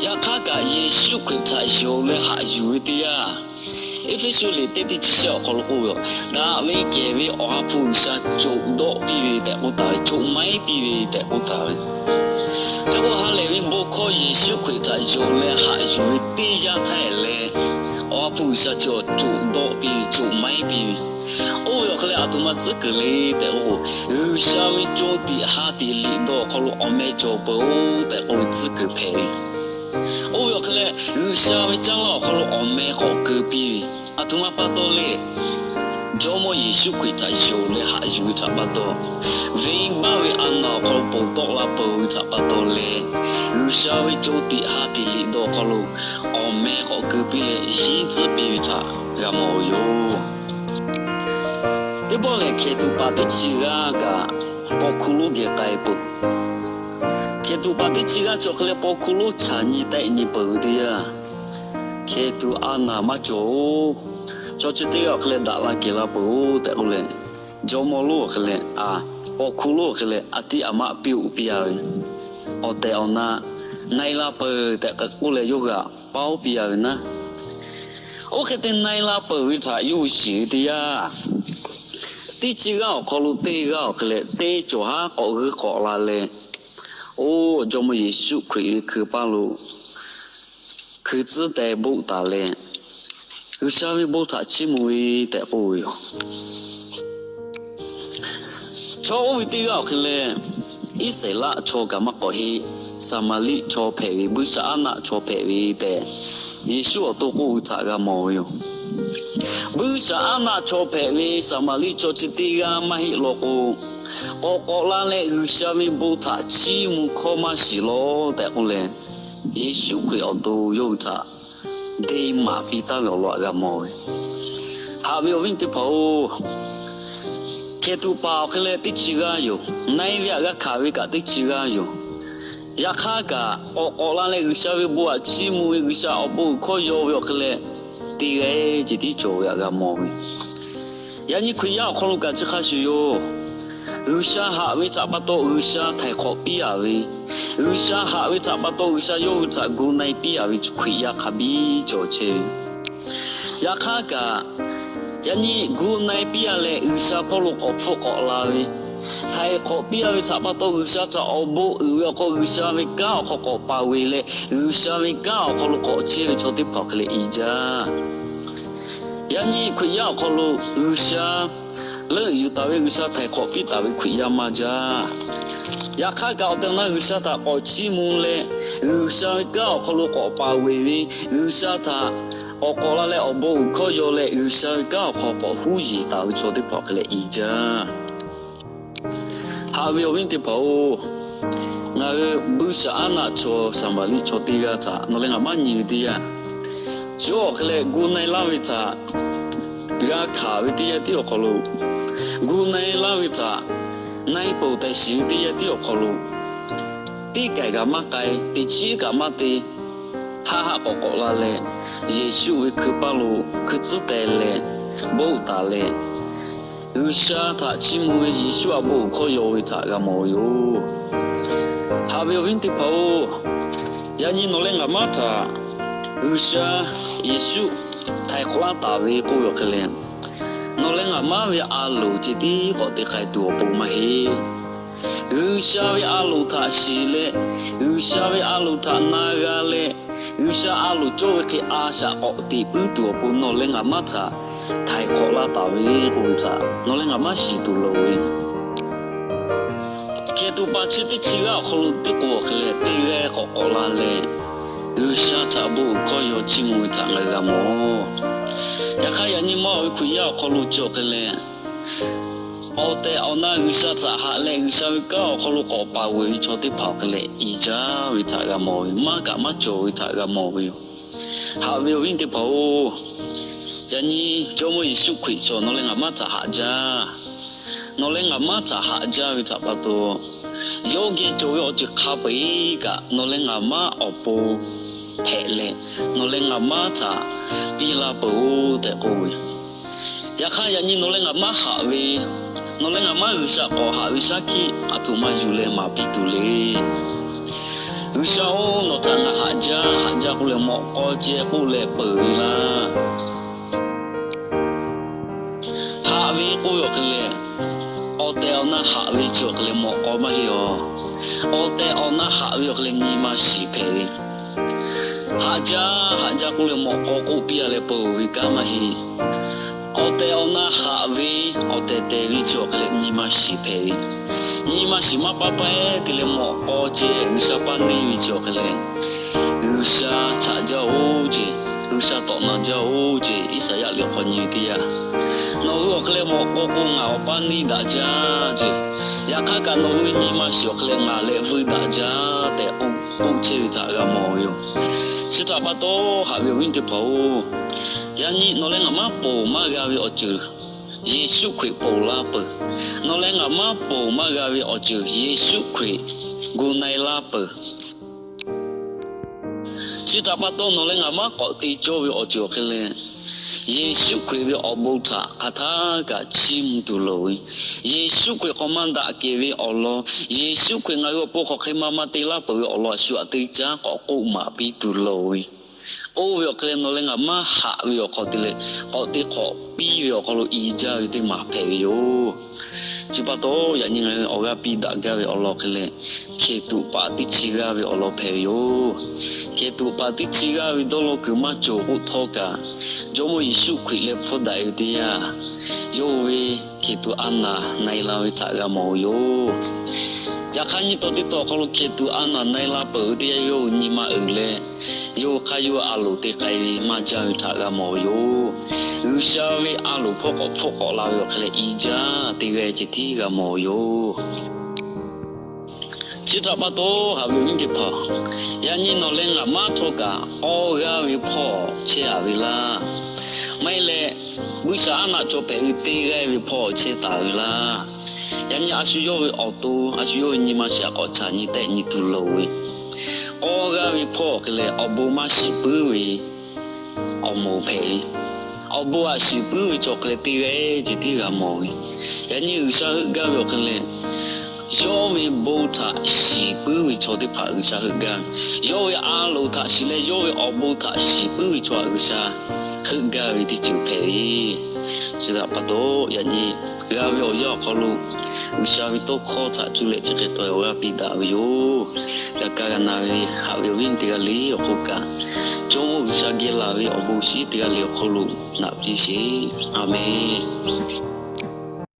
Yaꞈ hk'aˇ kaꞈ, Yeˍsuˆ Hkriꞈ htaꞈ yonˍ leh haꞈ yuˬ ve teˇ yanˇ, Eˇfeˇsuꞈ liꞈ teˇ teˇ chi shehˆ awˬ hk'aw lo k'oˆ ve, Daꞈ ve kehˬ ve Awˬ ha hpu G'uiˬsha coꞈ dawˆ piˇ ve tehꞈ k'oˆ taˍ ve, coꞈ maiˉ piˇ ve tehꞈ k'oˆ taˍ ve. Chi k'o, ha lehˬ ve bon hkawˇ Yeˍsuˆ Hkriꞈ htaꞈ yonˍ leh haꞈ yuˬ ve teˇ yanˇ htaˇ leh, Awˬ ha hpu G'uiˬsha chi coꞈ dawˆ piˇ ve, coꞈ maiˉ piˇ ve. Oˇ ve awˬ hk'e leh aˬ htoꞈ ma tcuhˉ kuiˬ le tehꞈ k'o, G'uiˬsha ve co tiꞈ ha tiꞈ liꞈ dawˇ awˬ hk'aw lo awˬ meh cawˬ peuˬ-oˬ tehꞈ k'oˆ ve tcuhˉ kuiˬ hpehꞈ ve. Oˇ ve awˬ hk'e leh, G'uiˬsha ve caˇ laˇ awˬ hk'aw lo awˬ meh k'awꞈ keu piˇ ve, aˬ htoꞈ ma pa taw le. Jawˇmawˇ Yeˍsuˆ Hkriꞈ htaꞈ yonˍ leh haꞈ yuˬ ve htaꞈ pa taw, venˇbaˆ ve a naˬ awˬ hk'aw lo ponˬ tawˆ la peuˬ ve htaꞈ pa taw leh, G'uiˬsha ve co tiꞈ ha tiꞈ liꞈ dawˇ awˬ hk'aw lo awˬ meh k'awꞈ keu piˇ leh yinˉ tcuhˉ piˇ ve htaꞈ g'a mawˬ ve yoˬ. Teˇ pawˆ lehˬ, hkehˍ tuꞈ paˍ teˇ chi g'aˇ kaꞈ paw hkuˇ lonˉ geh k'ai peuˬ. Hkehˍ tuꞈ paˍ teˇ chi g'aˇ chi awˬ hk'e leh paw hkuˇ lonˉ chaꞈ nyi tehˆ nyi peuˬ ve teˇ yanˇ, hkehˍ tuꞈ a naˬ maˇ cawˬ-oˬ. Chaw chi teˇ g'aˇ awˬ hk'e leh daꞈ la kehˬ la peuˬ-oˬ tehꞈ k'oˆ leh, jawˇmawˇ lonˉ awˬ hk'e leh, a, paw hkuˇ lonˉ awˬ hk'e leh a tiˉ a maˆ piˇ-oˆ piˇ-a ve, awˬ tehˬ awˬ na na e la peuˬ tehꞈ k'oˆ leh yawˇ hui htaꞈ paˉ-oˆ piˇ-a ve naˉ. Oˇ hk'e te na e la peuˬ ve htaꞈ yawˇ hui shiˍ ve teˇ yanˇ, teˇ chi g'aˇ awˬ hk'aw lo teˇ g'aˇ awˬ hk'e leh teˇ cawˬ haˉ k'awꞈ g'euˆ k'awꞈ la leh, oˇ jawˇmawˇ Yeˍsuˆ Hkriꞈ ve hkui paˇ lo hkui tcuhˉ teh boˆ taˍ leh, G'uiˬsha ve bon htaꞈ chiˇ mvuh ve tehꞈ k'oˆ ve yoˬ. Chaw oˇ ve teˇ g'aˇ awˬ hk'e leh, Iˉsaˍreˍlaˆ chaw kaꞈ maˇ k'awꞈ heˆ. Saˍmaˍriˆ chaw hpehꞈ ve, buiˇshaˆaˉnaˆ chaw hpehꞈ ve tehꞈ Yeˍsuˆ awˬ to k'oˆ ve htaꞈ g'a mawˬ ve yoˬ. Buiˇshaˆaˉnaˆ chaw hpehꞈ ve Saˍmaˍriˆ chaw chi teˇ g'aˇ maˇ heˆ law k'o, k'awꞈ k'awꞈ la leh G'uiˬsha ve bon htaꞈ chiˇ mvuh hkawˇ maˇ shiˍ law tehꞈ k'oˆ leh, Yeˍsuˆ Hkriꞈ awˬ to yawˇ hui htaꞈ deˇ maˍ piˇ taˉ ve awˬ lawn htaꞈ g'a mawˬ ve. Haꞈ ve awˬ viˉ teˇ hpaˍ-oˬ, hk'e tuꞈ paˍ awˬ hk'e leh teˇ chi g'aˇ yoˬ. Na-e ve htaꞈ g'a hkanˍ ve kaꞈ teˇ chi g'aˇ yoˬ. Yaꞈ hk'aˇ kaꞈ, k'awꞈ k'awꞈ la leh G'uiˬsha ve bon htaꞈ chiˇ mvuh ve, G'uiˬsha awˬ bon uiˍ hkawˇ yaw ve awˬ hk'e leh, teˇ g'aˇ ceh tiˉ cawˬ ve htaꞈ g'a mawˬ ve. Yaꞈ nyi Hkriꞈ yaˇ awˬ hk'aw lo kaꞈ chi hk'a shuˍ yoˬ. G'uiˬsha haꞈ ve htaꞈ pa taw G'uiˬsha htaiˍ hk'awꞈ piˇ-a ve, G'uiˬsha haꞈ ve htaꞈ pa taw G'uiˬsha yawˇ hui htaꞈ gu na-e piˇ-a ve Hkriꞈ yaˇ hk'a biˇ cawˬ chehˇ ve. Yaꞈ hk'aˇ kaꞈ, yaꞈ nyi gu na-e piˇ-a leh G'uiˬsha hpawˇ lo k'awꞈ hpfuhˆ k'awꞈ la ve, htaiˍ hk'awꞈ piˇ-a ve htaꞈ pa taw G'uiˬsha htaꞈ awˬ bon uiˍ ve awˬ hk'aw, G'uiˬsha ve kanˉ awˬ hk'aw k'awꞈ paˍ ve leh, G'uiˬsha ve kanˉ awˬ hk'aw lo k'awꞈ chehˇ ve chaw teˇ hpaˍ hk'e leh i jaˇ. Yaꞈ nyi Hkriꞈ yaˇ awˬ hk'aw lo G'uiˬsha leuˆ yuˬ taˍ ve, G'uiˬsha htaiˍ hk'awꞈ piˇ taˍ ve Hkriꞈ yaˇ maˇ jaˇ. Yaꞈ hk'aˇ kaꞈ, awˬ tehˬ awˬ na G'uiˬsha htaꞈ k'awꞈ chiˇ mvuh leh, G'uiˬsha ve kanˉ awˬ hk'aw lo k'awꞈ paˍ veˬ ve, G'uiˬsha htaꞈ k'awꞈ k'awꞈ la leh awˬ bon uiˍ hkawˇ yaw leh, G'uiˬsha ve kanˉ awˬ hk'aw k'awꞈ huˉ yeˬ taˍ ve chaw teˇ hpaˍ hk'e leh i jaˇ. Haꞈ ve awˬ viˉ teˇ hpaˍ-oˬ, ngaˬ hui buiˇshaˆaˉnaˆ chaw Saˍmaˍriˆ chaw teˇ g'aˇ htaꞈ nawˬ leh ngaˬ maˇ nyi ve teˇ yanˇ, chaw awˬ hk'e leh gu na-e laˇ ve htaꞈ g'a hkanˍ ve teˇ yanˇ tiˉ awˬ hk'aw lo, gu na-e laˇ ve htaꞈ na-e peuˬ tehꞈ shiˍ ve teˇ yanˇ tiˉ awˬ hk'aw lo, teˇ kaiˬ kaꞈ maˇ k'ai, teꞈ chiˉ kaꞈ maˇ te, haˆ haˆ k'awꞈ k'awꞈ la leh, Yeˍsuˆ ve hkui paˇ lo hkui tcuhˉ teh leh, boˆ taˍ leh, G'uiˬsha htaꞈ chiˇ mvuh ve Yeˍsuˆ awˬ bon uiˍ hkawˇ yaw ve htaꞈ g'a mawˬ ve yoˬ. Haꞈ ve awˬ viˉ teˇ hpaˍ-oˬ, yaꞈ nyi nawˬ leh ngaˬ maˇ htaꞈ G'uiˬsha Yeˍsuˆ htaiˍ hk'awꞈ laˇ taˍ ve k'oˆ ve awˬ hk'e leh, nawˬ leh ngaˬ maˇ ve a loˍ ceh tiˉ k'awꞈ te k'ai tuˬ awˬ pon maˇ heˆ. G'uiˬsha ve a loˍ htaꞈ shiˍ leh, G'uiˬsha ve a loˍ htaꞈ na g'a leh, G'uiˬsha a loˍ cawˇ ve hk'e a shaꞈ k'awꞈ teꞈ puiˉ tuˬ awˬ pon nawˬ leh ngaˬ maˇ htaꞈ htaiˍ hk'awꞈ laˇ taˍ ve k'oˆ ve htaꞈ nawˬ leh ngaˬ maˇ shiˍ tuˬ loˍ ve. Hk'e tuꞈ paˍ chi teˇ chi g'aˇ awˬ hk'aw lo teˇ k'o awˬ hk'e leh teˇ g'aˇ k'awꞈ k'awꞈ la leh, G'uiˬsha htaꞈ bon uiˍ hkawˇ yaw chiˇ mvuh ve htaꞈ ngaˬ hui g'a mawˬ. Yaꞈ hk'aˇ, yaꞈ nyi maˇ ve Hkriꞈ yaˇ awˬ hk'aw lo chi awˬ hk'e leh, awˬ tehˬ awˬ na G'uiˬsha htaꞈ haꞈ leh G'uiˬsha ve kanˉ awˬ hk'aw lo k'awꞈ paˍ veuˬ ve chaw teˇ hpaˍ awˬ hk'e leh i jaˇ ve htaꞈ g'a mawˬ ve, maˇ kaꞈ maˇ cawˬ ve htaꞈ g'a mawˬ ve yoˬ. Haꞈ ve awˬ viˉ teˇ hpaˍ-oˬ, yaꞈ nyi Jawˇmawˇ Yeˍsuˆ Hkriꞈ chaw nawˬ leh ngaˬ maˇ htaꞈ haꞈ jaˇ. Nawˬ leh ngaˬ maˇ htaꞈ haꞈ jaˇ ve htaꞈ pa taw, yawˇ geh cawˬ ve awˬ ceuˬ hk'a peu-eˬ kaꞈ nawˬ leh ngaˬ maˇ awˬ pon hpehꞈ leh, nawˬ leh ngaˬ maˇ htaꞈ piˇ laˇ peuˬ-oˬ tehꞈ k'oˆ ve. Yaꞈ hk'aˇ, yaꞈ nyi nawˬ leh ngaˬ maˇ haꞈ ve, nawˬ leh ngaˬ maˇ G'uiˬsha k'awꞈ haꞈ ve shaˉ hkiˆ aˬ htoꞈ ma yuˬ leh maˍ piˇ tuˬ le. G'uiˬsha-oˬ, nawˬ htaꞈ ngaˬ haꞈ jaˇ, haꞈ jaˇ k'oˆ leh mawꞈ k'aw ceh k'oˆ leh peuˬ ve laˇ. Haꞈ ve k'oˆ ve awˬ hk'e leh, awˬ tehˬ awˬ na haꞈ ve chi awˬ hk'e leh mawꞈ k'aw maˇ heˆ-oˬ. Awˬ tehˬ awˬ na haꞈ ve awˬ hk'e leh nyi ma shiˍ hpehꞈ ve. Haꞈ jaˇ, haꞈ jaˇ k'oˆ leh mawꞈ k'aw k'oˆ piˇ-a leh peuˬ ve kanˉ maˇ heˆ. Awˬ tehˬ awˬ na haꞈ ve, awˬ tehˬ tehˬ ve chi awˬ hk'e leh nyi ma shiˍ hpehꞈ ve. Nyi ma shiˍ maˇ paˇ paˇ-ehˉ te leh mawꞈ k'aw ceh G'uiˬsha paˇ neˇ ve chi awˬ hk'e leh, G'uiˬsha chaꞈ jaˇ-oˬ ceh, G'uiˬsha tawꞈ naꞈ jaˇ-oˬ ceh, Iˉsaˍyaˆ liꞈ awˬ hk'aw nyi ve teˇ yanˇ, nawˬ hui awˬ hk'e leh mawꞈ k'aw k'o ngaˬ awˬ paˇ neˇ daꞈ jaˇ ceh, yaꞈ hk'aˇ kaꞈ nawˬ hui nyi ma shiˍ awˬ hk'e leh ngaˬ leh vuiˇ daꞈ jaˇ tehꞈ k'oˆ chehˇ ve htaꞈ g'a mawˬ ve yoˬ. Chi htaꞈ pa taw, haꞈ ve awˬ viˉ teˇ hpaˍ-oˬ, yaꞈ nyi nawˬ leh ngaˬ maˇ ponˬ maˇ g'a ve awˬ ceuˬ Yeˍsuˆ Hkriꞈ ponˬ laˇ peuˬ. Nawˬ leh ngaˬ maˇ ponˬ maˇ g'a ve awˬ ceuˬ Yeˍsuˆ Hkriꞈ gu na-e laˇ peuˬ. Chi htaꞈ pa taw, nawˬ leh ngaˬ maˇ k'awꞈ te cawˇ ve awˬ ceuˬ awˬ hk'e leh, Yeˍsuˆ Hkriꞈ ve awˬ bon htaꞈ hk'aˬ htaˇ kaꞈ chiˇ mvuh tuˬ loˍ ve, Yeˍsuˆ Hkriꞈ k'awꞈ maˇ daꞈ kehˬ ve awˬ lawn, Yeˍsuˆ Hkriꞈ ngaˬ hui awˬ pon hk'aˬ hk'e ma ma te laˇ peuˬ ve awˬ lawn a shu aꞈ teˇ caˉ k'awꞈ k'oˆ maˍ piˇ tuˬ loˍ ve, oˇ ve awˬ hk'e leh nawˬ leh ngaˬ maˇ haꞈ ve awˬ hk'aw te leh, k'awꞈ te hk'awꞈ piˇ ve awˬ hk'aw lo i jaˇ ve teˇ maˬ hpehꞈ ve yoˬ. Chi pa taw, yaꞈ nyi ngaˬ hui awˬ g'aˇ piˇ daꞈ gaˇ ve awˬ lawn hk'e leh, hkeꞈ tuꞈ paˍ teˇ chi g'aˇ ve awˬ lawn hpehꞈ ve yoˬ. Hkeꞈ tuꞈ paˍ teˇ chi g'aˇ ve dawˇ law kuiˬ maˇ cawˬ k'oˆ htawˇ kaꞈ, Jawˇmawˇ Yeˍsuˆ Hkriꞈ leh hpfuhˇ daꞈ-e ve teˇ yanˇ, yawˇ hui ve hkeꞈ tuꞈ a naˍ na-e la ve htaꞈ g'a mawˬ ve yoˬ. Yaꞈ hk'aˇ, nyiˇ taw teˇ taw awˬ hk'aw lo hkeh tuꞈ a naˬ na e la peuˬ ve teˇ yanˇ, yawˇ hui nyi ma uiˍ leh, yawˇ hui hk'aˇ yawˇ hui a loˍ te k'ai ve maˇ jaˇ ve htaꞈ g'a mawˬ ve yoˬ. G'uiˬsha ve a loˍ hpawˇ k'awꞈ hpfuhˆ k'awꞈ la ve awˬ hk'e leh, i jaˇ teˇ g'aˇ ceh tiˉ g'a mawˬ ve yoˬ. Chi htaꞈ pa taw, haꞈ ve awˬ viˉ teˇ hpaˍ, yaꞈ nyi nawˬ leh ngaˬ maˇ htawˇ kaꞈ, awˇ g'aˇ ve hpawˇ chehˇ a ve laˇ. Maˇ heˆ leh, buiˇshaˆaˉnaˆ chaw hpehꞈ ve teˇ g'aˇ ve hpawˇ chehˇ taˍ ve laˇ. Yaꞈ nyi a shu yawˇ ve awˬ to, a shu yawˇ ve nyi ma shiˍ aꞈ k'awꞈ caꞈ nyi tehˆ nyi tuˬ loˍ ve, awˇ g'aˇ ve hpawˇ awˬ hk'e leh awˬ bon maˇ shiˍ puiˉ ve awˬ moˍ hpehꞈ ve, awˬ bon aꞈ shiˍ puiˉ ve chaw hk'e leh teˇ g'aˇ ceh tiˉ g'a mawˬ ve. Yaꞈ nyi G'uiˬsha heuˆ gaˇ ve awˬ hk'e leh, yawˇ ve bon htaꞈ shiˍ puiˉ ve chaw teˇ hpaˍ G'uiˬsha heuˆ gaˇ ve, yawˇ ve a loˍ htaꞈ shiˍ leh yawˇ ve awˬ bon htaꞈ shiˍ puiˉ ve chaw htaꞈ G'uiˬsha heuˆ gaˇ ve teˇ ceuˬ hpehꞈ ve. Chi htaꞈ pa taw, yaꞈ nyi g'a ve awˬ yanˇ awˬ hk'aw lo G'uiˬsha ve tawˇ hkawˇ htaꞈ cuˇ leh chi hk'e taw awˬ g'aˇ piˇ daꞈ ve yoˬ. G'a kaˇ g'a na ve haꞈ ve awˬ viˉ teˇ g'aˇ le awˬ hk'oˆ kaꞈ, Jawˇmawˇ G'uiˬsha geh laˬ ve awˬ bon shiˉ teˇ g'aˇ le awˬ hk'aw lo naꞈ piˇ sheˍ. A menˬ.